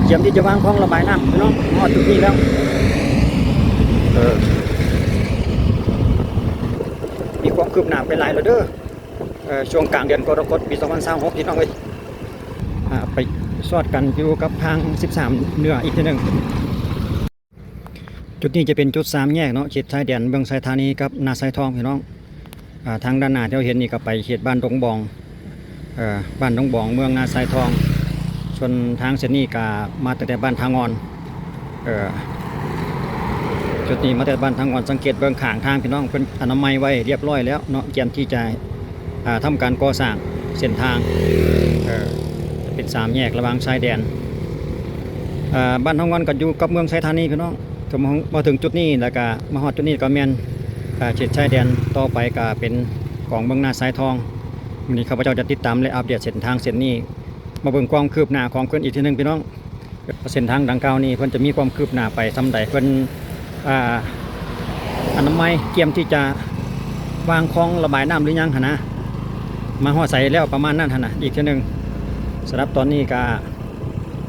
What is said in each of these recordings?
ກຽມທີ່ຈະວາງຄອງລະບາຍນ້ຳເນາະ. ຮອດຈຸດນີ້ແລ້ວ ເອີ ມີຄວາມຄືບໜ້າໄປຫຼາຍແລ້ວເດີ. ເອີ ຊ່ວງກາງເດືອນກໍລະກົດປີສອງພັນຊາວຫົກ ພີ່ນ້ອງເອີຍ. ອ່າ ໄປສອດກັນຢູ່ກັບທາງສິບສາມເໜືອອີກເທື່ອໜຶ່ງ. ຈຸດນີ້ຈະເປັນຈຸດສາມແຍກເນາະ ເຂດຊາຍແດນເມືອງໄຊທານີກັບນາຊາຍທອງ ພີ່ນ້ອງ. ອ່າ ທາງດ້ານໜ້າທີ່ເຮົາເຫັນນີ້ກໍໄປເຂດບ້ານດົງບອງ ເອີ ບ້ານດົງບອງ ເມືອງນາຊາຍທອງ. ສ່ວນທາງເສັ້ນນີ້ກໍມາຕັ້ງແຕ່ບ້ານທ່າງ່ອນ ເອີ ຈຸດນີ້ມາແຕ່ບ້ານທ່າງ່ອນ. ສັງເກດເບິ່ງຂ້າງທາງ ພີ່ນ້ອງ, ເພິ່ນອະນາໄມໄວ້ຮຽບຮ້ອຍແລ້ວເນາະ ກຽມທີ່ຈະ ອ່າ ທຳການກໍ່ສ້າງເສັ້ນທາງ ເອີ ເປັນສາມແຍກລະຫວ່າງຊາຍແດນ. ເອີ ບ້ານເຮົາງອນກໍຢູ່ກັບເມືອງໄຊທານີ ພີ່ນ້ອງ. ເຖິງ ມາເຖິງຈຸດນີ້ແລ້ວກໍ ມາຮອດຈຸດນີ້ກໍແມ່ນ ເອີ ເຂດຊາຍແດນ, ຕໍ່ໄປກໍເປັນຂອງເມືອງນາຊາຍທອງ. ມື້ນີ້ຂ້າພະເຈົ້າຈະຕິດຕາມ ແລະ ອັບເດດເສັ້ນທາງເສັ້ນນີ້ ມາເບິ່ງຄວາມຄືບໜ້າຂອງເພິ່ນອີກເທື່ອໜຶ່ງ ພີ່ນ້ອງ. ເສັ້ນທາງດັ່ງກ່າວນີ້ເພິ່ນຈະມີຄວາມຄືບໜ້າໄປສ່ຳໃດ, ເພິ່ນ ອ່າ ອະນາໄມກຽມທີ່ຈະວາງຄອງລະບາຍນ້ຳຫຼືຍັງຫັ້ນນະ, ມາຮອດໃສແລ້ວ ປະມານນັ້ນຫັ້ນນະ ອີກເທື່ອໜຶ່ງ. ສຳລັບຕອນນີ້ກະ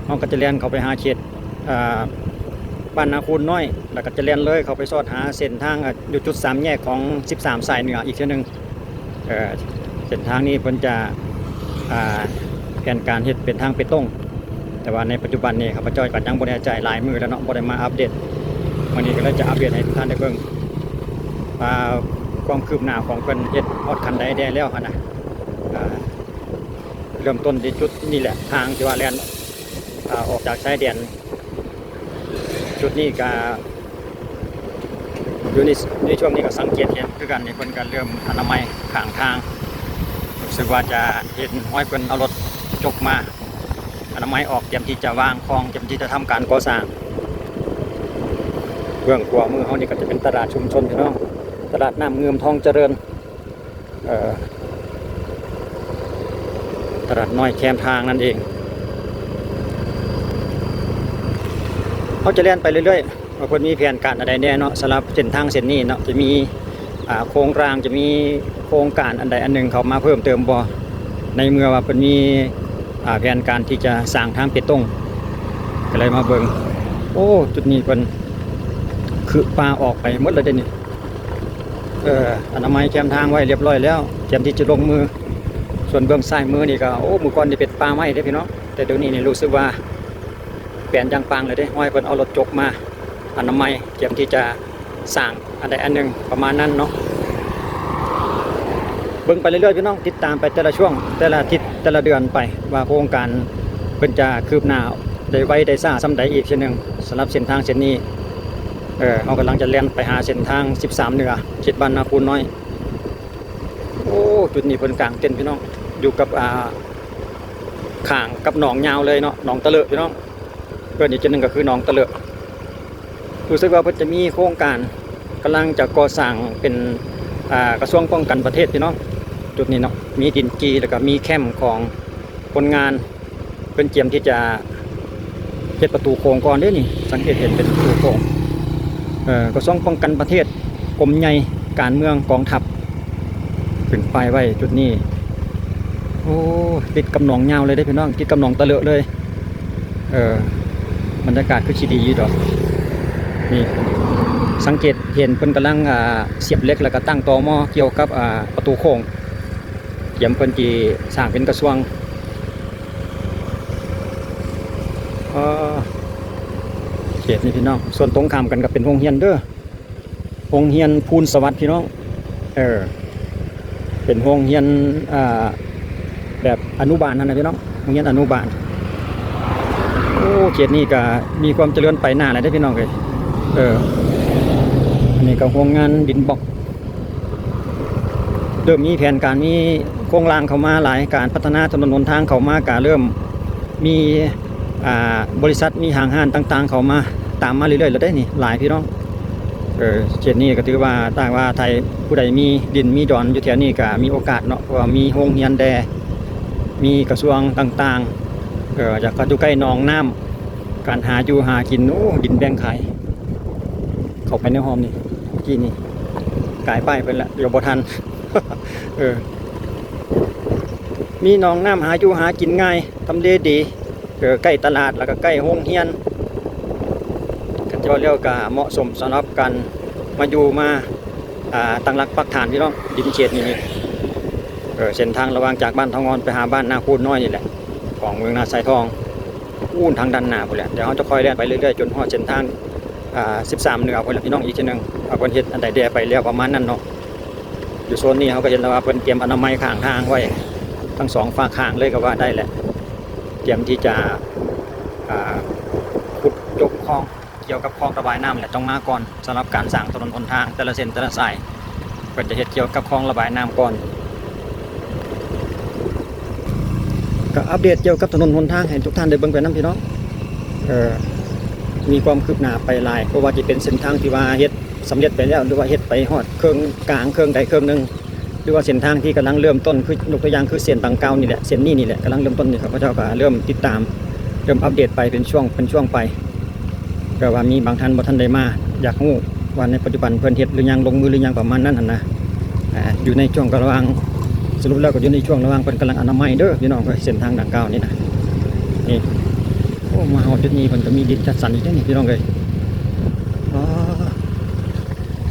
ເຮົາກໍຈະແລ່ນເຂົ້າໄປຫາເຂດ ອ່າ ບ້ານນາຄູນນ້ອຍ ແລ້ວກໍຈະແລ່ນເລີຍເຂົ້າໄປຊອດຫາເສັ້ນທາງ ເອີ ຢູ່ຈຸດສາມແຍກຂອງສິບສາມສາຍເໜືອອີກເທື່ອໜຶ່ງ. ເອີ ເສັ້ນທາງນີ້ເພິ່ນຈະ ອ່າ ແຜນການເຮັດເປັນທາງເປຕົງ, ແຕ່ວ່າໃນປັດຈຸບັນນີ້ຂ້າພະເຈົ້າກໍຍັງບໍ່ແນ່ໃຈ, ຫຼາຍມື້ແລ້ວເນາະ ບໍ່ໄດ້ມາອັບເດດ. ມື້ນີ້ກໍເລີຍຈະອັບເດດໃຫ້ທຸກທ່ານໄດ້ເບິ່ງວ່າຄວາມຄືບໜ້າຂອງເພິ່ນເຮັດຮອດຂັ້ນໃດແດ່ແລ້ວຫັ້ນນະ. ອ່າ ເລີ່ມຕົ້ນທີ່ຈຸດນີ້ແຫຼະ, ທາງທີ່ວ່າແລ່ນ ອ່າ ອອກຈາກຊາຍແດນ. ຈຸດນີ້ກະຢູ່ໃນ ໃນຊ່ວງນີ້ກໍສັງເກດເຫັນຄືກັນນີ້, ເພິ່ນກໍເລີ່ມອະນາໄມຂ້າງທາງ. ຮູ້ສຶກວ່າຈະເຫັນຮອຍເພິ່ນເອົາລົດຈົກມາອະນາໄມອອກ, ກຽມທີ່ຈະວາງຄອງ, ກຽມທີ່ຈະທຳການກໍ່ສ້າງ. ເບື້ອງຂວາມືເຮົານີ້ກໍຈະເປັນຕະຫຼາດຊຸມຊົນ ພີ່ນ້ອງ, ຕະຫຼາດນ້ຳງື່ມທອງຈະເລີນ. ເອີ ຕະຫຼາດນ້ອຍແຄມທາງນັ້ນເອງ. ເຮົາຈະແລ່ນໄປເລື້ອຍໆ ວ່າເພິ່ນມີແຜນການອັນໃດແດ່ເນາະ. ສຳລັບເສັ້ນທາງເສັ້ນນີ້ເນາະ ຈະມີ ອ່າ ໂຄງຮ່າງ ຈະມີໂຄງການອັນໃດອັນໜຶ່ງເຂົ້າມາເພີ່ມເຕີມບໍ່, ໃນເມື່ອວ່າເພິ່ນມີ ອ່າ ແຜນການທີ່ຈະສ້າງທາງເປຕົງ. ກໍເລີຍມາເບິ່ງ, ໂອ້ ຈຸດນີ້ເພິ່ນຄືປ່າອອກໄປໝົດແລ້ວເດ້ນີ້. ເອີ ອະນາໄມແຄມທາງໄວ້ຮຽບຮ້ອຍແລ້ວ, ກຽມທີ່ຈະລົງມື. ສ່ວນເບື້ອງຊ້າຍມືນີ້ກໍ ໂອ້ ມື້ກ່ອນນີ້ເປັນປ່າໄມ້ເດ້ພີ່ນ້ອງ, ແຕ່ດຽວນີ້ນີ້ຮູ້ສຶກວ່າແປນຢ່າງປາງເລີຍເດ້. ຮອຍເພິ່ນເອົາລົດຈົກມາອະນາໄມ, ກຽມທີ່ຈະສ້າງອັນໃດອັນໜຶ່ງ ປະມານນັ້ນເນາະ. ເບິ່ງໄປເລື້ອຍໆ ພີ່ນ້ອງ, ຕິດຕາມໄປແຕ່ລະຊ່ວງ ແຕ່ລະອາທິດ ແຕ່ລະເດືອນໄປ ວ່າໂຄງການເພິ່ນຈະຄືບໜ້າໄດ້ໄວໄດ້ຊ້າສ່ຳໃດອີກເທື່ອໜຶ່ງ. ສຳລັບເສັ້ນທາງເສັ້ນນີ້ ເອີ ເຮົາກຳລັງຈະແລ່ນໄປຫາເສັ້ນທາງສິບສາມເໜືອ ເຂດບ້ານນາຄູນນ້ອຍ. ໂອ້ ຈຸດນີ້ເພິ່ນກາງເຕັນພີ່ນ້ອງ, ຢູ່ກັບ ອ່າ ຂ້າງກັບໜອງຍາວເລີຍເນາະ, ໜອງຕະເລີພີ່ນ້ອງ. ເອີ້ນອີກຈຸດໜຶ່ງກໍຄືໜອງຕະເລີ. ຮູ້ສຶກວ່າເພິ່ນຈະມີໂຄງການກຳລັງຈະກໍ່ສ້າງເປັນ ອ່າ ກະຊວງປ້ອງກັນປະເທດພີ່ນ້ອງ. ຈຸດນີ້ເນາະ ມີດິນຈີ່ ແລ້ວກໍມີແຄ້ມຂອງຄົນງານ. ເພິ່ນກຽມທີ່ຈະເຮັດປະຕູໂຂງກ່ອນເດ້ນີ້, ສັງເກດເຫັນເປັນປະຕູໂຂງ. ເອີ ກະຊວງປ້ອງກັນປະເທດ, ກົມໃຫຍ່ການເມືອງກອງທັບ ຂຶ້ນປ້າຍໄວ້ຈຸດນີ້. ໂອ້ ຕິດກັບໜອງຍາວເລີຍເດ້ພີ່ນ້ອງ, ຕິດກັບໜອງຕະເລີເລີຍ. ເອີ ບັນຍາກາດຄືຊິດີຢູ່ດອກ. ນີ້ ສັງເກດເຫັນເພິ່ນກຳລັງ ອ່າ ສຽບເຫຼັກ ແລ້ວກໍຕັ້ງຕໍໝໍ້ກ່ຽວກັບ ອ່າ ປະຕູໂຂງ, ກຽມເພິ່ນຊິສ້າງເປັນກະຊວງ. ເອີ ເຂດນີ້ພີ່ນ້ອງ, ສ່ວນຕົງຂ້າມກັນກໍເປັນໂຮງຮຽນເດີ. ໂຮງຮຽນພູນສະຫວັດພີ່ນ້ອງ. ເອີ ເປັນໂຮງຮຽນ ອ່າ ແບບອະນຸບານຫັ້ນນະພີ່ນ້ອງ, ໂຮງຮຽນອະນຸບານ. ໂອ້ ເຂດນີ້ກະມີຄວາມຈະເລີນໄປໜ້າແລ້ວເດ້ພີ່ນ້ອງເອີຍ. ເອີ ອັນນີ້ກະໂຮງງານດິນບລັອກ ເລີ່ມມີແຜນການ ມີໂຄງລ່າງເຂົ້າມາຫຼາຍ, ການພັດທະນາຖະໜົນຫົນທາງເຂົ້າມາກະເລີ່ມມີ ອ່າ ບໍລິສັດ ມີຫ້າງຮ້ານຕ່າງໆເຂົ້າມາ ຕາມມາເລື້ອຍໆແລ້ວເດ້ນີ້ ຫຼາຍພີ່ນ້ອງ. ເອີ ເຂດນີ້ກໍຖືວ່າ ຖ້າຫາກວ່າໃຜຜູ້ໃດມີດິນມີດອນຢູ່ແຖວນີ້ກໍມີໂອກາດເນາະ, ເພາະວ່າມີໂຮງຮຽນແດ່ ມີກະຊວງຕ່າງໆ. ເອີ ຢາກຢູ່ໃກ້ໜອງນ້ຳ, ການຫາຢູ່ຫາກິນ, ໂອ້ ດິນແບ່ງຂາຍ. ເຂົ້າໄປໃນຮ່ອມນີ້ ເມື່ອກີ້ນີ້ ກາຍປ້າຍເພິ່ນລະ ດຽວບໍ່ທັນ. ເອີ ມີໜອງນ້ຳ ຫາຢູ່ຫາກິນງ່າຍ, ທຳເລດີ. ເອີ ໃກ້ຕະຫຼາດ ແລ້ວກໍໃກ້ໂຮງຮຽນ ຄັນຈະເວົ້າແລ້ວກໍເໝາະສົມສຳລັບການມາຢູ່ມາ ອ່າ ຕັ້ງຫຼັກປັກຖານ ພີ່ນ້ອງ. ດິນເຂດນີ້ ເອີ ເສັ້ນທາງລະຫວ່າງຈາກບ້ານເທົາງອນໄປຫາບ້ານນາຄູນນ້ອຍນີ້ແຫຼະ ຂອງເມືອງນາຊາຍທອງ ປູ້ນທາງດ້ານໜ້າພຸ້ນແຫຼະ. ດຽວເຮົາຈະຄ່ອຍແລ່ນໄປເລື້ອຍໆ ຈົນຮອດເສັ້ນທາງ ອ່າ ສິບສາມເໜືອພຸ້ນແຫຼະ ພີ່ນ້ອງ ອີກເທື່ອໜຶ່ງ ວ່າເພິ່ນເຮັດອັນໃດແດ່ໄປແລ້ວປະມານນັ້ນເນາະ. ຢູ່ໂຊນນີ້ເຮົາກໍເຫັນແລ້ວວ່າເພິ່ນກຽມອະນາໄມຂ້າງທາງໄວ້ ທັງສອງຟາກຂ້າງເລີຍກໍວ່າໄດ້ແຫຼະ ກຽມທີ່ຈະ ອ່າ ຂຸດຈົກຄອງ ກ່ຽວກັບຄອງລະບາຍນ້ຳແຫຼະ ຕ້ອງມາກ່ອນ ສຳລັບການສ້າງຖະໜົນຫົນທາງແຕ່ລະເສັ້ນແຕ່ລະສາຍ ເພິ່ນຈະເຮັດກ່ຽວກັບຄອງລະບາຍນ້ຳກ່ອນ. ກໍອັບເດດກ່ຽວກັບຖະໜົນຫົນທາງໃຫ້ທຸກທ່ານໄດ້ເບິ່ງໄປນຳ ພີ່ນ້ອງ. ເອີ ມີຄວາມຄືບໜ້າໄປຫຼາຍ ບໍ່ວ່າຈະເປັນເສັ້ນທາງທີ່ວ່າເຮັດສຳເລັດໄປແລ້ວ ຫຼືວ່າເຮັດໄປຮອດເຄິ່ງກາງ ເຄິ່ງໃດເຄິ່ງໜຶ່ງ ຫຼືວ່າເສັ້ນທາງທີ່ກຳລັງເລີ່ມຕົ້ນ ຄືຍົກຕົວຢ່າງຄືເສັ້ນດັ່ງກ່າວນີ້ແຫຼະ ເສັ້ນນີ້ນີ້ແຫຼະ ກຳລັງເລີ່ມຕົ້ນນີ້ ຂ້າພະເຈົ້າກໍເລີ່ມຕິດຕາມ ເລີ່ມອັບເດດໄປເປັນຊ່ວງເປັນຊ່ວງໄປ ເພື່ອວ່າມີບາງທ່ານບໍ່ທັນໄດ້ມາ ຢາກຮູ້ວ່າໃນປັດຈຸບັນເພິ່ນເຮັດຫຼືຍັງ ລົງມືຫຼືຍັງ ປະມານນັ້ນຫັ້ນນະ. ອ່າ ຢູ່ໃນຊ່ວງລະຫວ່າງ ສະຫຼຸບແລ້ວກໍຢູ່ໃນຊ່ວງລະຫວ່າງເພິ່ນກຳລັງອະນາໄມເດີ ພີ່ນ້ອງເອີຍ ເສັ້ນທາງດັ່ງກ່າວນີ້ນະ. ນີ້ ໂອ້ ມາຮອດຈຸດນີ້ເພິ່ນກໍມີດິນຈັດສັນອີກເດ້ນີ້ ພີ່ນ້ອງເອີຍ. ອໍ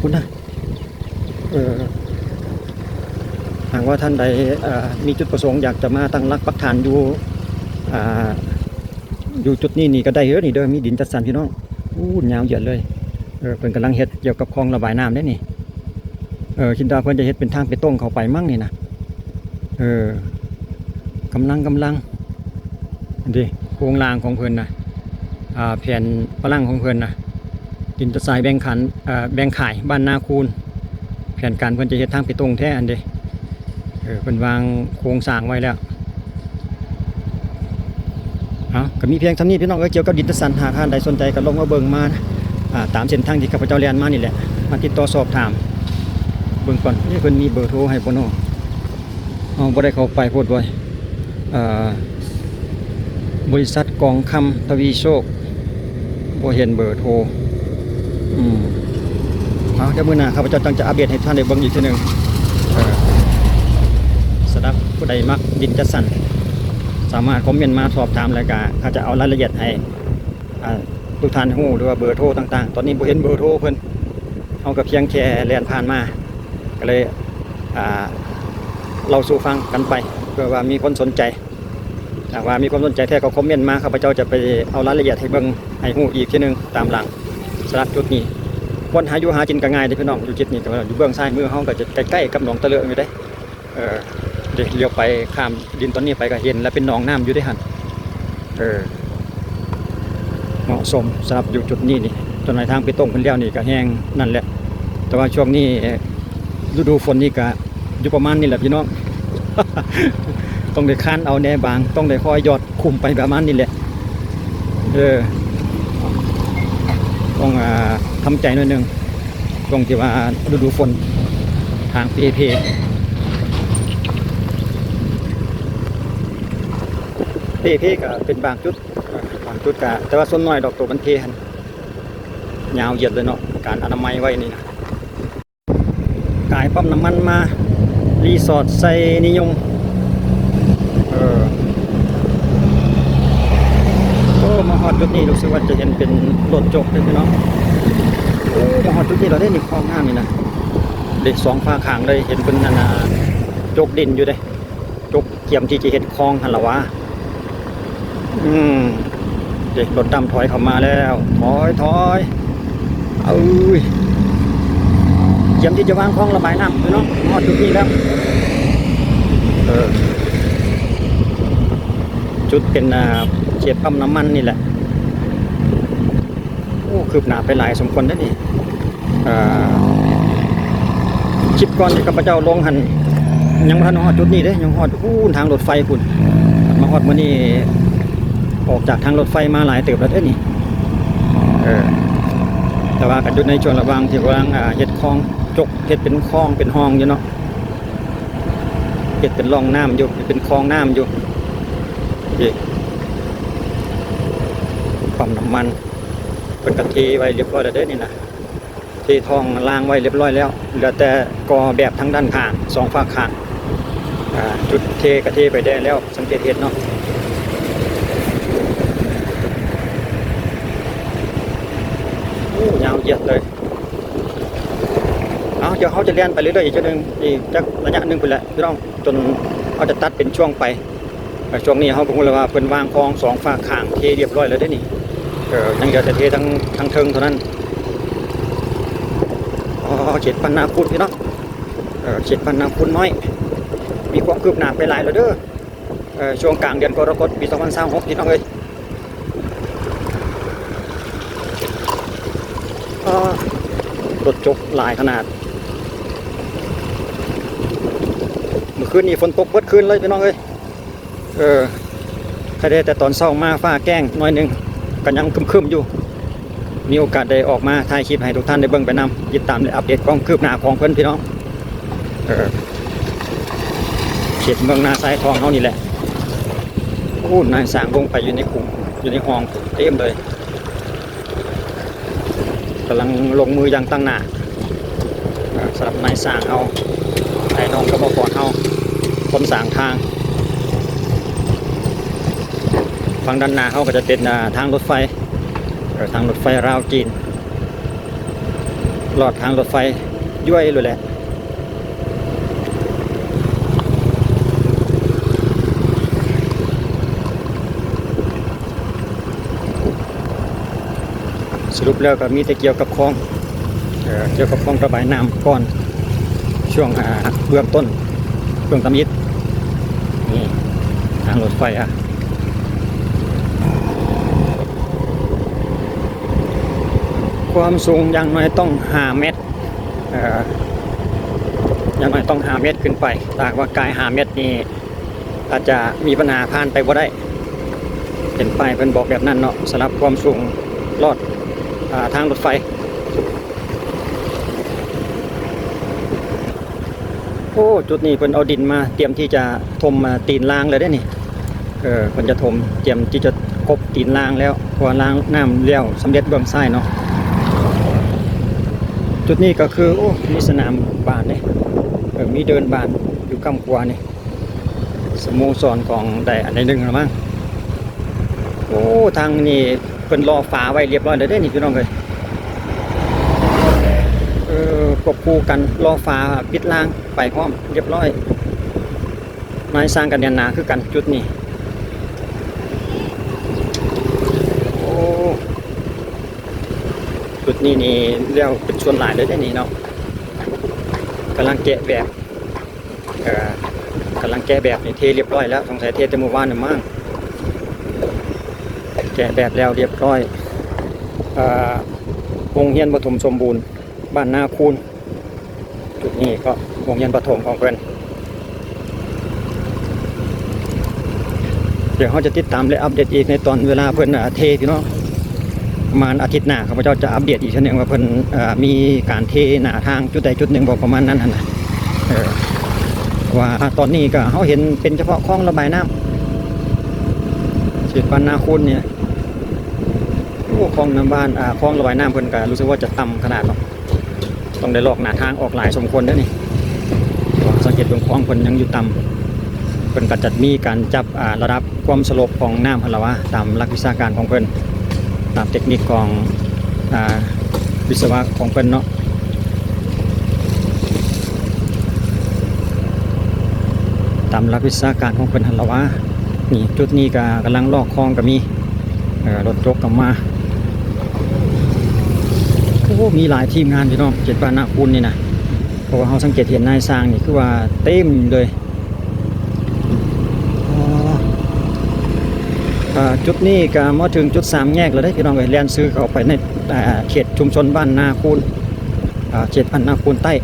ພຸ້ນນະ ເອີ ຫາກວ່າທ່ານໃດ ເອີ ມີຈຸດປະສົງຢາກຈະມາຕັ້ງຫຼັກປັກຖານຢູ່ ອ່າ ຢູ່ຈຸດນີ້ນີ້ກໍໄດ້ເດີນີ້ເດີ ມີດິນຈັດສັນ ພີ່ນ້ອງ. ໂອ້ ຍາວເຍືອດເລີຍ. ເອີ ເພິ່ນກຳລັງເຮັດກ່ຽວກັບຄອງລະບາຍນ້ຳເດ້ນີ້. ເອີ ຄິດວ່າເພິ່ນຈະເຮັດເປັນທາງເປຕົງເຂົ້າໄປມັ້ງນີ້ນະ. ເອີ ກຳລັງ ກຳລັງ ເດ້ ໂຄງລ່າງຂອງເພິ່ນນະ ອ່າ ແຜນປະລັງຂອງເພິ່ນນະ ດິນຈະສາຍແບ່ງຂັນ ເອີ ແບ່ງຂາຍບ້ານນາຄູນ ແຜນການເພິ່ນຈະເຮັດທາງເປຕົງແທ້ຫັ້ນເດ້. ເອີ ເພິ່ນວາງໂຄງສ້າງໄວ້ແລ້ວ. ເອົາ ກໍມີພຽງສ່ຳນີ້ ພີ່ນ້ອງເອີຍ ກ່ຽວກັບດິນຈັດສັນ. ຫາກທ່ານໃດສົນໃຈກໍລົງມາເບິ່ງມາ ອ່າ ຕາມເສັ້ນທາງທີ່ຂ້າພະເຈົ້າແລ່ນມານີ້ແຫຼະ ມາຕິດຕໍ່ສອບຖາມເບິ່ງກ່ອນ. ເອີ ເພິ່ນມີເບີໂທໃຫ້ບໍ່ນໍ? ເຮົາບໍ່ໄດ້ເຂົ້າໄປໂພດບໍ່? ເອີ ບໍລິສັດກອງຄຳທະວີໂຊກ ບໍ່ເຫັນເບີໂທ. ອືມ ເອົາ ດຽວມື້ໜ້າຂ້າພະເຈົ້າຈັ່ງຈະອັບເດດໃຫ້ທ່ານໄດ້ເບິ່ງອີກເທື່ອໜຶ່ງ. ເອີ ສຳລັບຜູ້ໃດມັກດິນຈັດສັນ ສາມາດຄອມເມັນມາສອບຖາມ ແລ້ວກະເຂົາຈະເອົາລາຍລະອຽດໃຫ້ ອ່າ ທຸກທ່ານຮູ້ ຫຼືວ່າເບີໂທຕ່າງໆ. ຕອນນີ້ບໍ່ເຫັນເບີໂທເພິ່ນ ເຮົາກໍພຽງແຄ່ແລ່ນຜ່ານມາ ກໍເລີຍ ອ່າ ເລົ່າສູ່ຟັງກັນໄປ ເພື່ອວ່າມີຄົນສົນໃຈ. ຫາກວ່າມີຄວາມສົນໃຈແທ້ກໍຄອມເມັນມາ ຂ້າພະເຈົ້າຈະໄປເອົາລາຍລະອຽດໃຫ້ເບິ່ງ ໃຫ້ຮູ້ອີກເທື່ອໜຶ່ງຕາມຫຼັງ. ສຳລັບຈຸດນີ້ ບ່ອນຫາຢູ່ຫາກິນກໍງ່າຍເດ້ພີ່ນ້ອງ. ຢູ່ຈຸດນີ້ກໍຢູ່ເບື້ອງຊ້າຍມືເຮົາ ກໍຈະໃກ້ໆກັບໜອງຕະເລີງຢູ່ເດ້. ເອີ ເດ ລ້ຽວໄປຂ້າມດິນຕອນນີ້ໄປກໍເຫັນແລ້ວ ເປັນໜອງນ້ຳຢູ່ເດ້ຫັ້ນ. ເອີ ເໝາະສົມສຳລັບຢູ່ຈຸດນີ້ນີ້. ຕອນໃນທາງໄປຕົງເພິ່ນແລ້ວນີ້ກໍແຮງນັ້ນແຫຼະ ແຕ່ວ່າຊ່ວງນີ້ ເອີ ລະດູຝົນນີ້ກໍຢູ່ປະມານນີ້ແຫຼະພີ່ນ້ອງ ຕ້ອງໄດ້ຄານເອົາແນ່ບາງ ຕ້ອງໄດ້ຄອຍຢອດຂຸມໄປປະມານນີ້ແຫຼະ. ເອີ ຕ້ອງ ອ່າ ທຳໃຈໜ້ອຍໜຶ່ງ ຊ່ວງທີ່ວ່າລະດູຝົນ ທາງເປ່ເພ ເປ່ເພກໍເປັນບາງຈຸດ ບາງຈຸດກໍ ແຕ່ວ່າສ່ວນໜ້ອຍດອກ ໂຕມັນເພຫັ້ນ ຍາວຢຽດເລີຍເນາະ ການອະນາໄມໄວ້ນີ້ນະ. ກາຍປ້ຳນ້ຳມັນມາ ຣີສອດໄຊນິຍົມ. ເອີ ໂອ້ ມາຮອດຈຸດນີ້ ຮູ້ສຶກວ່າຈະເຫັນເປັນລົດຈົກເດ້ພີ່ນ້ອງ. ໂອ້ ມາຮອດຈຸດນີ້ແລ້ວເດ້ນີ້ ຄອງນ້ຳນີ້ນະ ເດ້ ສອງຟາກຂ້າງເລີຍ ເຫັນເພິ່ນອັນນ່າ ຈົກດິນຢູ່ເດ້ ຈົກກຽມທີ່ຈະເຮັດຄອງຫັ້ນລະຫວາ. ອືມ ເດ້ ລົດດຳຖອຍເຂົ້າມາແລ້ວ ຖອຍ ຖອຍ ເອີຍ ກຽມທີ່ຈະວາງຄອງລະບາຍນ້ຳເນາະ ຮອດຈຸດນີ້ແລ້ວ. ເອີ ຈຸດເປັນ ອ່າ ເຂດປ້ຳນ້ຳມັນນີ້ແຫຼະ. ໂອ້ ຄືບໜ້າໄປຫຼາຍສົມຄວນເດ້ນີ້. ເອີ ຄລິບກ່ອນທີ່ຂ້າພະເຈົ້າລົງຫັ້ນ ຍັງບໍ່ທັນຮອດຈຸດນີ້ເດ້ ຍັງຮອດພຸ້ນທາງລົດໄຟພຸ້ນ. ມາຮອດມື້ນີ້ ອອກຈາກທາງລົດໄຟມາຫຼາຍເຕີບແລ້ວເດ້ນີ້. ເອີ ແຕ່ວ່າກໍຢູ່ໃນຊ່ວງລະຫວ່າງທີ່ກຳລັງ ອ່າ ເຮັດຄອງ ຈົກເຮັດເປັນຄອງເປັນຮ່ອງຢູ່ເນາະ ເຮັດເປັນຮ່ອງນ້ຳຢູ່ ເປັນຄອງນ້ຳຢູ່. ນີ້ ປ້ຳນ້ຳມັນ ເພິ່ນກໍເທໄວ້ຮຽບຮ້ອຍແລ້ວເດ້ນີ້ນະ ເທທອງລາງໄວ້ຮຽບຮ້ອຍແລ້ວ ເຫຼືອແຕ່ກໍ່ແບບທາງດ້ານຂ້າງ ສອງຟາກຂ້າງ. ອ່າ ຈຸດເທກໍເທໄປແດ່ແລ້ວ ສັງເກດເຫັນເນາະ. ຍາວຢຽດເລີຍ. ເອົາ ດຽວເຮົາຈະແລ່ນໄປເລື້ອຍໆ ອີກຈັກໜຶ່ງ ອີກຈັກໄລຍະໜຶ່ງພຸ້ນແຫຼະພີ່ນ້ອງ ຈົນເຮົາຈະຕັດເປັນຊ່ວງໄປ. ແລະ ຊ່ວງນີ້ເຮົາກໍຮູ້ແລ້ວວ່າເພິ່ນວາງຄອງສອງຟາກຂ້າງເທຮຽບຮ້ອຍແລ້ວເດ້ນີ້. ເອີ ຍັງເຫຼືອແຕ່ເທທາງ ທາງເທິງເທົ່ານັ້ນ. ອໍ ເຂດບ້ານນາຄູນພີ່ນ້ອງ ເອີ ເຂດບ້ານນາຄູນນ້ອຍ ມີຄວາມຄືບໜ້າໄປຫຼາຍແລ້ວເດີ້. ເອີ ຊ່ວງກາງເດືອນກໍລະກົດ ປີສອງພັນຊາວຫົກ ພີ່ນ້ອງເອີຍ. ອ້າ ລົດຈົກຫຼາຍຂະໜາດ. ມື້ຄືນນີ້ຝົນຕົກເບິດຄືນເລີຍພີ່ນ້ອງເອີຍ. ເອີ ໃຄແດ່ແຕ່ຕອນເຊົ້າມາຟ້າແກ້ງໜ້ອຍໜຶ່ງ ກໍຍັງຄຶ້ມໆຢູ່. ມີໂອກາດໄດ້ອອກມາຖ່າຍຄລິບໃຫ້ທຸກທ່ານໄດ້ເບິ່ງໄປນຳ ຕິດຕາມ ແລະ ອັບເດດຄວາມຄືບໜ້າຂອງເພິ່ນພີ່ນ້ອງ. ເອີ ເຂດເມືອງນາຊາຍທອງເຮົານີ້ແຫຼະ. ໂອ້ ນາຍຊ່າງລົງໄປຢູ່ໃນຂຸມ ຢູ່ໃນຮ່ອງເຕັມເລີຍ. ກຳລັງລົງມືຢ່າງຕັ້ງໜ້າ ສຳລັບນາຍຊ່າງເຮົາ ອ້າຍນ້ອງກຳມະກອນເຮົາ ຄົນສ້າງທາງ. ຝັ່ງດ້ານໜ້າເຮົາກໍຈະເປັນ ອ່າ ທາງລົດໄຟ ເອີ ທາງລົດໄຟລາວຈີນ ລອດທາງລົດໄຟຍ້ວຍໂລດແຫຼະ. ສະຫຼຸບແລ້ວກໍມີແຕ່ກ່ຽວກັບຄອງ ເອີ ກ່ຽວກັບຄອງລະບາຍນ້ຳກ່ອນ ຊ່ວງ ອ່າ ເບື້ອງຕົ້ນ ເບື້ອງທຳອິດ. ນີ້ທາງລົດໄຟ ອ່າ ຄວາມສູງຢ່າງໜ້ອຍຕ້ອງຫ້າແມັດ ເອີ ຢ່າງໜ້ອຍຕ້ອງຫ້າແມັດຂຶ້ນໄປ. ຖ້າຫາກວ່າກາຍຫ້າແມັດນີ້ ອາດຈະມີບັນຫາຜ່ານໄປບໍ່ໄດ້. ເຫັນປ້າຍເພິ່ນບອກແບບນັ້ນເນາະ ສຳລັບຄວາມສູງລອດ ອ່າ ທາງລົດໄຟ. ໂອ້ ຈຸດນີ້ເພິ່ນເອົາດິນມາຕຽມທີ່ຈະຖົມ ອ່າ ຕີນລ່າງແລ້ວເດ້ນີ້. ເອີ ເພິ່ນຈະຖົມ ຕຽມທີ່ຈະກົບຕີນລ່າງແລ້ວ ເພາະວ່າລ່າງນ້ຳແລ້ວສຳເລັດເບື້ອງຊ້າຍເນາະ. ຈຸດນີ້ກໍຄື ໂອ້ ມີສະໜາມບານເດ້ ເອີ ມີເດີ່ນບານຢູ່ກ້ຳຂວານີ້. ສະໂມສອນຂອງໃດອັນໃດໜຶ່ງລະມັ້ງ. ໂອ້ ທາງນີ້ເພິ່ນລໍຝາໄວ້ລຽບຮ້ອຍແລ້ວເດ້ນີ້ພີ່ນ້ອງເອີຍ. ເອີ ຄວບຄູ່ກັນລໍຝາປິດລ່າງໄປພ້ອມລຽບຮ້ອຍ. ນາຍຊ່າງກໍແໜ້ນໜາຄືກັນຈຸດນີ້. ໂອ້ ຈຸດນີ້ນີ້ແລ້ວເປັນສ່ວນຫຼາຍເລີຍເດ້ນີ້ເນາະ. ກຳລັງແກະແບບ ເອີ ກຳລັງແກະແບບນີ້ເທລຽບຮ້ອຍແລ້ວ ສົງໄສເທແຕ່ມື້ວານນີ້ມັ້ງ. ແກະແບບແລ້ວລຽບຮ້ອຍ. ເອີ ໂຮງຮຽນປະຖົມສົມບູນບ້ານນາຄູນ. ຈຸດນີ້ກໍໂຮງຮຽນປະຖົມຂອງເພິ່ນ. ດຽວເຮົາຈະຕິດຕາມ ແລະ ອັບເດດອີກໃນຕອນເວລາເພິ່ນ ເອີ ເທພີ່ນ້ອງ. ປະມານອາທິດໜ້າ ຂ້າພະເຈົ້າຈະອັບເດດອີກເທື່ອໜຶ່ງວ່າເພິ່ນ ເອີ ມີການເທໜ້າທາງຈຸດໃດຈຸດໜຶ່ງບໍ່ ປະມານນັ້ນຫັ້ນນະ. ເອີ ວ່າຕອນນີ້ກໍເຮົາເຫັນເປັນສະເພາະຄອງລະບາຍນ້ຳ ເຂດບ້ານນາຄູນນີ້. ໂອ້ ຄອງນ້ຳບ້ານ ອ່າ ຄອງລະບາຍນ້ຳເພິ່ນກໍຮູ້ສຶກວ່າຈະຕ່ຳຂະໜາດເນາະ. ຕ້ອງໄດ້ລອກໜ້າທາງອອກຫຼາຍສົມຄວນເດ້ນີ້. ສັງເກດເບິ່ງຄອງເພິ່ນຍັງຢູ່ຕ່ຳ. ເພິ່ນກໍຈະມີການຈັບ ອ່າ ລະດັບຄວາມສະຫຼົບຂອງນ້ຳຫັ້ນລະວ່າ ຕາມຫຼັກວິຊາການຂອງເພິ່ນ ຕາມເຕັກນິກຂອງ ອ່າ ວິສະວະຂອງເພິ່ນເນາະ. ຕາມຫຼັກວິຊາການຂອງເພິ່ນຫັ້ນລະວ່າ. ນີ້ ຈຸດນີ້ກໍກຳລັງລອກຄອງກໍມີ ເອີ ລົດຈົກກໍມາ. ໂອ້ ມີຫຼາຍທີມງານພີ່ນ້ອງ ເຂດບ້ານນາຄູນນີ້ນະ. ເພາະວ່າເຮົາສັງເກດເຫັນນາຍຊ່າງນີ້ຄືວ່າເຕັມເລີຍ. ອໍ ເອີ ຈຸດນີ້ກໍມາເຖິງຈຸດສາມແຍກແລ້ວເດ້ພີ່ນ້ອງເອີຍ. ແລ່ນຊື່ເຂົ້າໄປໃນ ເອີ ເຂດຊຸມຊົນບ້ານນາຄູນ ເອີ ເຂດບ້ານນາຄູນໃຕ້.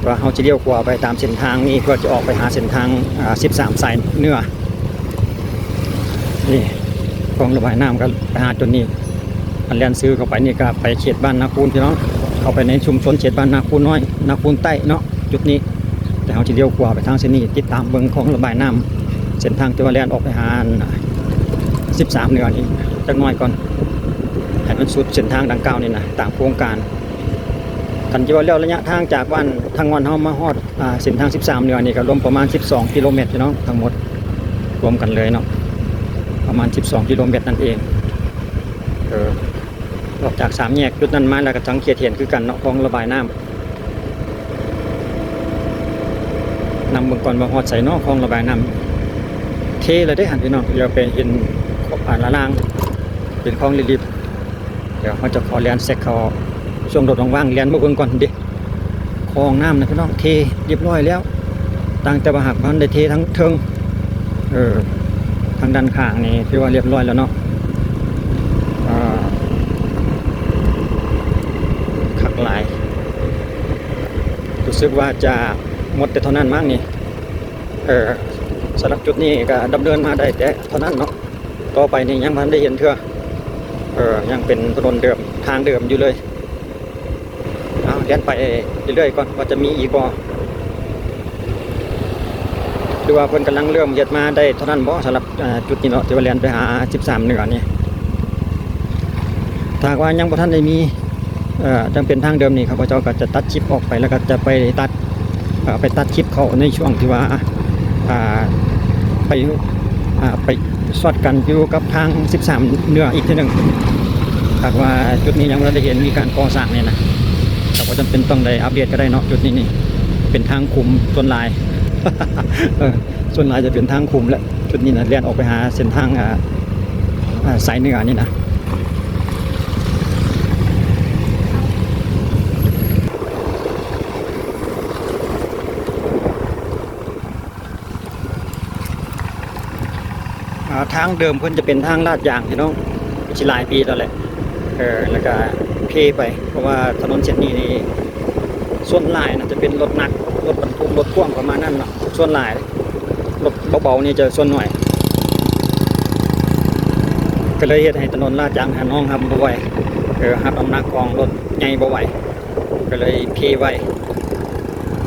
ວ່າເຮົາຈະລ້ຽວຂວາໄປຕາມເສັ້ນທາງນີ້ ເພື່ອຈະອອກໄປຫາເສັ້ນທາງ ອ່າ ສິບສາມ ສາຍເໜືອ. ນີ້ ຄອງລະບາຍນ້ຳກໍໄປຫາຈຸດນີ້. ອັນແລ່ນຊື່ເຂົ້າໄປນີ້ກໍໄປເຂດບ້ານນາຄູນພີ່ນ້ອງ ເຂົ້າໄປໃນຊຸມຊົນເຂດບ້ານນາຄູນນ້ອຍ ນາຄູນໃຕ້ເນາະ ຈຸດນີ້. ແຕ່ເຮົາຈະລ້ຽວຂວາໄປທາງເສັ້ນນີ້ ຕິດຕາມເບິ່ງຄອງລະບາຍນ້ຳ ເສັ້ນທາງທີ່ວ່າແລ່ນອອກໄປຫາ ສິບສາມເໜືອນີ້ຈັກໜ້ອຍກ່ອນ ໃຫ້ມັນສຸດເສັ້ນທາງດັ່ງກ່າວນີ້ນະ ຕາມໂຄງການ. ຄັນຈະວ່າແລ້ວ ໄລຍະທາງຈາກບ້ານທາງງອນເຮົາມາຮອດ ອ່າ ເສັ້ນທາງສິບສາມເໜືອນີ້ກໍລວມປະມານສິບສອງກິໂລແມັດພີ່ນ້ອງ ທັງໝົດລວມກັນເລີຍເນາະ ປະມານສິບສອງກິໂລແມັດນັ້ນເອງ. ເອີ ອອກຈາກສາມແຍກຈຸດນັ້ນມາແລ້ວກໍສັງເກດເຫັນຄືກັນເນາະ ຄອງລະບາຍນ້ຳ. ນຳເບິ່ງກ່ອນວ່າຮອດໃສເນາະ ຄອງລະບາຍນ້ຳ. ເທແລ້ວເດ້ຫັ້ນພີ່ນ້ອງ ດຽວໄປເຫັນ ອາ ລະລາງ ເປັນຄອງລິບໆ. ດຽວເຮົາຈະຂໍແລ່ນເຊັກເຂົ້າຊ່ວງລົດວ່າງໆ ແລ່ນມາເບິ່ງກ່ອນເດ້. ຄອງນ້ຳນະພີ່ນ້ອງ ເທຮຽບຮ້ອຍແລ້ວ ຕ່າງແຕ່ວ່າຫາກບໍ່ທັນໄດ້ເທທາງເທິງ. ເອີ ທາງດ້ານຂ້າງນີ້ຖືວ່າຮຽບຮ້ອຍແລ້ວເນາະ. ເອີ ຄັກຫຼາຍ ຮູ້ສຶກວ່າຈະໝົດແຕ່ເທົ່ານັ້ນມັ້ງນີ້. ເອີ ສຳລັບຈຸດນີ້ກໍດຳເນີນມາໄດ້ແຕ່ເທົ່ານັ້ນເນາະ ຕໍ່ໄປນີ້ຍັງບໍ່ທັນໄດ້ເຫັນເທື່ອ. ເອີ ຍັງເປັນຖະໜົນເດີມ ທາງເດີມຢູ່ເລີຍ. ເອົາ ແລ່ນໄປເລື້ອຍໆກ່ອນ ວ່າຈະມີອີກບໍ່ ຫຼືວ່າເພິ່ນກຳລັງເລີ່ມເຮັດມາໄດ້ເທົ່ານັ້ນບໍ່ ສຳລັບ ເອີ ຈຸດນີ້ເນາະ ທີ່ວ່າແລ່ນໄປຫາສິບສາມເໜືອນີ້. ຖ້າຫາກວ່າຍັງບໍ່ທັນໄດ້ມີ ເອີ ຍັງເປັນທາງເດີມນີ້ ຂ້າພະເຈົ້າກໍຈະຕັດຄລິບອອກໄປ ແລ້ວກໍຈະໄປຕັດ ເອີ ໄປຕັດຄລິບເຂົ້າໃນຊ່ວງທີ່ວ່າ ອ່າ ໄປ ອ່າ ໄປສອດກັນຢູ່ກັບທາງສິບສາມເໜືອອີກເທື່ອໜຶ່ງ. ຫາກວ່າຈຸດນີ້ຍັງບໍ່ໄດ້ເຫັນມີການກໍ່ສ້າງນີ້ນະ ກໍບໍ່ຈຳເປັນຕ້ອງໄດ້ອັບເດດກໍໄດ້ເນາະ. ຈຸດນີ້ນີ້ເປັນທາງຂຸມສ່ວນຫຼາຍ ເອີ ສ່ວນຫຼາຍຈະເປັນທາງຂຸມແຫຼະ. ຈຸດນີ້ນະ ແລ່ນອອກໄປຫາເສັ້ນທາງ ອ່າ ອ່າ ສາຍເໜືອນີ້ນະ. ອ່າ ທາງເດີມເພິ່ນຈະເປັນທາງລາດຢາງພີ່ນ້ອງ ກໍຊິຫຼາຍປີແລ້ວແຫຼະ. ເອີ ແລ້ວກະເພໄປ ເພາະວ່າຖະໜົນເສັ້ນນີ້ນີ້ ສ່ວນຫຼາຍນະຈະເປັນລົດໜັກ ລົດບັນທຸກ ລົດພ່ວງປະມານນັ້ນເນາະ ສ່ວນຫຼາຍ. ລົດເບົາໆນີ້ຈະສ່ວນໜ້ອຍ ກໍເລີຍເຮັດໃຫ້ຖະໜົນລາດຢາງຫັ້ນຮອງຮັບບໍ່ໄຫວ. ເອີ ຮັບນ້ຳໜັກຂອງລົດໃຫຍ່ບໍ່ໄຫວ ກໍເລີຍເພໄວ້.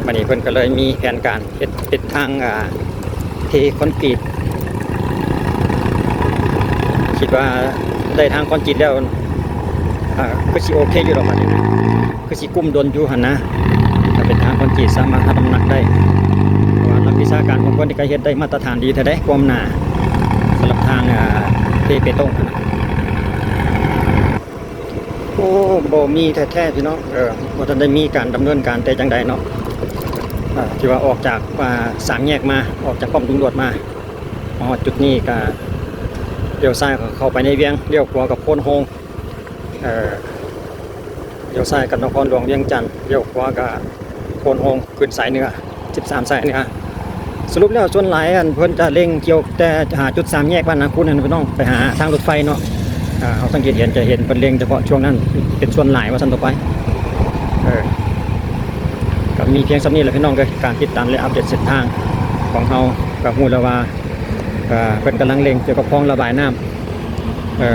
ບັດນີ້ເພິ່ນກໍເລີຍມີແຜນການເຮັດເປັນທາງ ອ່າ ເທຄອນກຣີດ. ຄິດວ່າໄດ້ທາງຄອນກຣີດແລ້ວ ອ່າ ຄືຊິໂອເຄຢູ່ດອກ ບັດນີ້ນະ ຄືຊິກຸ້ມດົນຢູ່ຫັ້ນນະ. ຖ້າເປັນທາງຄອນກຣີດສາມາດຮັບນ້ຳໜັກໄດ້ ເພາະວ່ານັກວິຊາການບາງຄົນນີ້ກໍເຮັດໄດ້ມາດຕະຖານດີແທ້ເດ້ ຄວາມໜາ ສຳລັບທາງ ອ່າ ເທເບຕົງຫັ້ນນະ. ໂອ້ ບໍ່ມີແທ້ໆ ພີ່ນ້ອງ ເອີ ບໍ່ທັນໄດ້ມີການດຳເນີນການແຕ່ຈັ່ງໃດເນາະ. ເອີ ທີ່ວ່າອອກຈາກ ອ່າ ສາມແຍກມາ ອອກຈາກປ້ອມຕຳຫຼວດມາ ມາຮອດຈຸດນີ້ກະລ້ຽວຊ້າຍເຂົ້າໄປໃນວຽງ ລ້ຽວຂວາກັບໂພນໂຮງ. ເອີ ລ້ຽວຊ້າຍກັບນະຄອນຫຼວງວຽງຈັນ ລ້ຽວຂວາກໍໂພນໂຮງ ຂຶ້ນສາຍເໜືອ ສິບສາມສາຍເໜືອ. ສະຫຼຸບແລ້ວສ່ວນຫຼາຍ ອັນ ເພິ່ນຈະເລັ່ງກ່ຽວແຕ່ຫາຈຸດສາມແຍກບ້ານນາຄູນນັ້ນ ພີ່ນ້ອງ ໄປຫາທາງລົດໄຟເນາະ. ເຮົາສັງເກດເຫັນ ຈະເຫັນເພິ່ນເລັ່ງສະເພາະຊ່ວງນັ້ນເປັນສ່ວນຫຼາຍວ່າຊັ້ນຕໍ່ໄປ. ເອີ ກໍມີພຽງສ່ຳນີ້ແຫຼະ ພີ່ນ້ອງເອີຍ ການຕິດຕາມ ແລະ ອັບເດດເສັ້ນທາງຂອງເຮົາ ກໍຮູ້ແລ້ວວ່າ ເອີ ເພິ່ນກຳລັງເລັ່ງກ່ຽວກັບຄອງລະບາຍນ້ຳ. ເອີ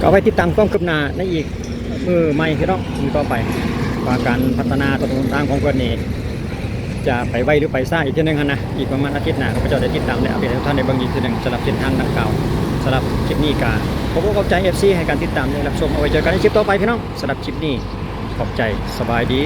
ກໍເອົາໄວ້ຕິດຕາມຄວາມຄືບໜ້າໃນອີກມື້ໃໝ່ພີ່ນ້ອງ ມື້ຕໍ່ໄປ ວ່າການພັດທະນາຖະໜົນຫົນທາງຂອງເພິ່ນນີ້ ຈະໄປໄວຫຼືໄປຊ້າອີກເທື່ອໜຶ່ງຫັ້ນນະ. ອີກປະມານອາທິດໜ້າ ຂ້າພະເຈົ້າໄດ້ຕິດຕາມ ແລະ ອັບເດດໃຫ້ທ່ານໄດ້ເບິ່ງອີກເທື່ອໜຶ່ງ ສຳລັບເສັ້ນທາງດັ່ງກ່າວ. ສຳລັບຄລິບນີ້ກໍຂໍຂອບໃຈ ເອັຟຊີ ໃຫ້ການຕິດຕາມ ແລະ ຮັບຊົມ. ເອົາໄວ້ເຈີກັນໃນຄລິບຕໍ່ໄປພີ່ນ້ອງ. ສຳລັບຄລິບນີ້ ຂອບໃຈ ສະບາຍດີ.